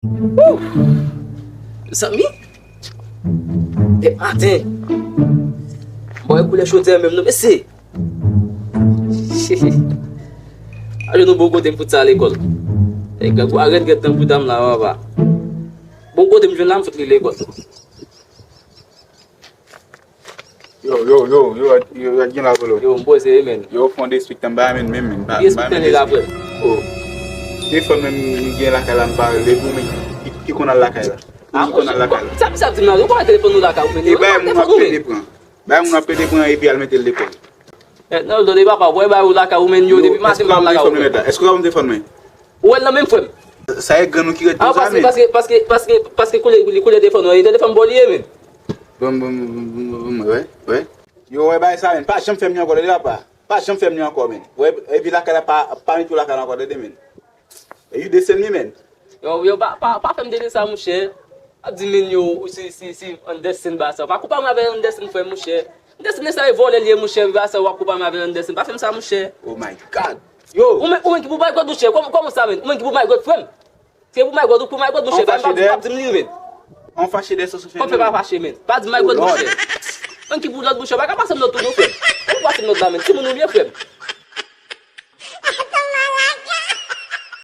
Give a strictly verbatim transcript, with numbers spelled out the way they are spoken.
Wou! Mezanmi! Depi maten! Mwen wè koulè chodyè menm non, mesye! Aje nou bon kote m fout sa lekòl. E gangwa rèd gèt nan bouda m la, papa. Bon kote m jwenn la, m fout li lekòl. Yo, yo, yo, yo, yo, yo, gen la volo. Yo, m poze, men. Yo, fon de respect, m ba men, men, men. Ki respect li la, frè? Oh. Telefòn menm, m gen lakay la, m pa rele pou men. Ki, ki konn al lakay la? Ah, ki konn al lakay la? Sa, sa di m la, yo pa telefòn nou lakay, men. E bay moun ap pede pran. Bay moun ap pede pran, epi al mete l lekòl. Eh, non, tande papa, wè bay ou lakay ou, men, yo, depi maten m pa lakay ou, men. Èske w ap telefòn mwen? Ou wè l nan men m, frè m. Sa e grann ou ki ret konsa, men. Paske, paske, paske, paske koulè, koulè telefòn ou, e telefòn bò li ye, men. Bon, bon, bon, bon, bon, bon, wè, wè. Yo, wè bay sa, men. Pa janm fè m li ankò, tande papa. Pa janm fè m li ankò, men. Wè, epi lakay la pa, pa mete w lakay la ankò, tande, men. E you desann li, men. Yo, yo, pa, pa, pa fè m tande sa, monchè. Ap di men yo, si, si, si Anderson ba sa. Pa konpare m avèk Anderson, frè m, monchè. Anderson, sa e vòlè li ye, monchè, ba sa, w ap konpare m avèk Anderson. Pa fè m sa, monchè. Oh my God. Yo. Ou menm, ou menm ki pou may God, monchè. Kòman, kòman sa, men? Ou menm ki pou may God, frè m. Se pou may God, ou pou may God, monchè. Pa, pa, pa di m li, men. On fache de sou fè. Kòm fè pa fache, men. Pa di may God, monchè. Ou menm ki pou lòd, monchè. Pa ka pase m lòd tou, non, frè m. Ou pase m lòd la, men. Timoun ou ye, frè m.